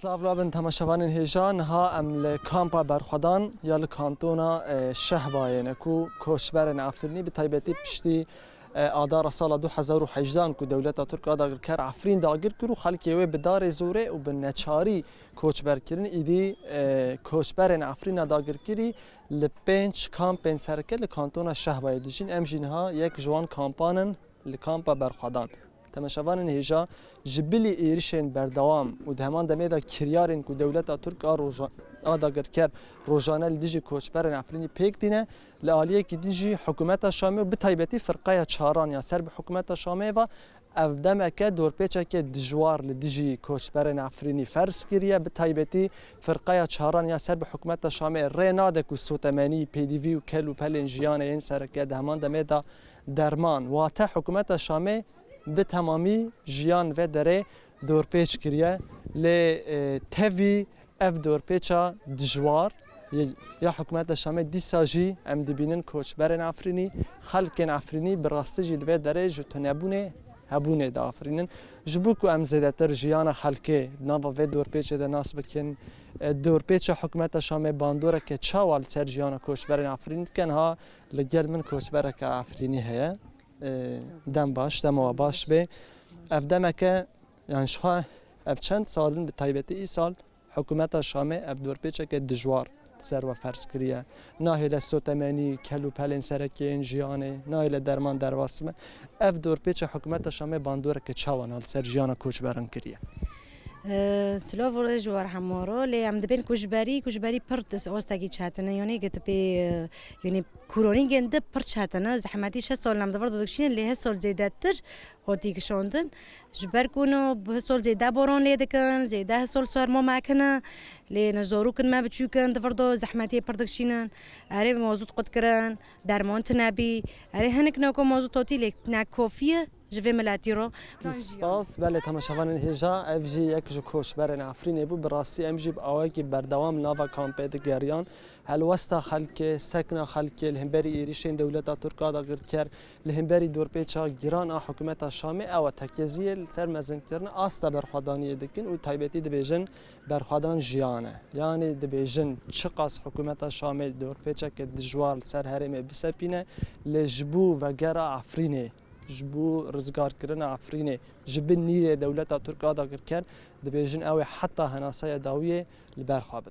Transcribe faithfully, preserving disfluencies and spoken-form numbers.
Silav labin temaşevanên hêja, niha em li kampa berxwedan ya li kantona, e, Şehbayê ne ku koçberên Efrînî bi taybetî piştî, e, adara sala du hezar û hejdan ku dewleta Tirk a dagirker Efrîn dagir kir û xelkê wê bi darê zorê û bi neçarî koçber kirin. Îdî, e, koçberên Efrîna dagirkirî li pênc kampên sereke li kantona Şehbayê dijîn. Em jî niha yek ji wan kampan in li kampa berxwedan. Temaşevanên hêja, ji bilî êrişên berdewam û di heman demê de kiryarên ku dewleta Tirk a roja-, a dagirker rojane li dijî koçberên Efrînî pêk tîne, li aliyekî din jî hikûmeta Şamê û bi taybetî firqeya çaran ya ser bi hikûmeta Şamê ve ev demeke dorpêçeke dijwar li dijî koçberên Efrînî ferz kiriye. Bi taybetî firqeya çaran ya ser bi hikûmeta Şamê rê nade ku sotemenî, pêdivî û kel û pelên jiyanê yên sereke di heman demê de derman. Wate hikûmeta Şamê bi temamî jiyan vê derê dorpêç kiriye. Lê, e, tevî ev dorpêça dijwar ya, ya hikûmeta Şamê dîsa jî em dibînin koçberên Efrînî, xelkên Efrînî bi rastî jî li vê derê ji tunebûnê hebûnê diafirînin. Ji bo ku em zêdetir jiyana xelkê nava vê dorpêçê de nas bikin, e, dorpêça hikûmeta Şamê bandoreke çawa li ser jiyana koçberên Efrînî dikin, ha li gel min koçbereke Efrînî heye. E, dem baş, dema we baş bê. Ev demeke, yan jixwe ev çend sal in, bi taybetî îsal, hikûmeta Şamê ev dorpêçeke dijwar li ser we ferz kiriye. Nahêle sotemenî, kel û pelên serekê yên jiyanê, nahêle derman derbas bibe. Ev dorpêça hikûmeta Şamê bandoreke çawa na li ser jiyana koçberan kiriye? Ee, Silav û rêz ji we re hemû re, lê em dibên koçberî, koçberî pir tis-, ostekî çetin e. Yanî gitipê, e, yanî kûronî gêndi pir çetin e. Zehmetî şeş sal em di vir de dikişînin, lê hê sal zêdetir hatî kişandin. Ji ber ku no, hê sal zêde boran lê dikin, zêde hê sal serma mekine, lê ne zarokin me biçûk in, di vir de zehmetiyê pir dikişînin. Erê mazût qut kirin, derman tune bî. Erê hinek nako mazût hatî, lê ne kafî ye ji vê miletî re. Spas, belê temaşevanên hêja, ev jî yek ji koçberên Efrînê bû. Bi rastî em jî bi awayekî berdewam nava kampê digeriyan. Helwesta xelkê, sekna xelkê li hemberî êrîşên dewleta Tirk a dagirker, li hemberî dorpêça giran a hikûmeta Şamê, ew e tekeziyê li ser mezinkirina asta berxwedaniyê dikin û taybetî dibêjin berxwedan jiyan e. Yanî dibêjin çiqas hikûmeta Şamê dorpêçeke dijwar li ser herêmê bisepîne, lê ji bo vegera Efrînê, ji bo rizgarkirina Efrînê, ji bin nîrê dewleta Tirk a dagirker, dibêjin ew ê heta henasaya dawiyê li ber xwe be.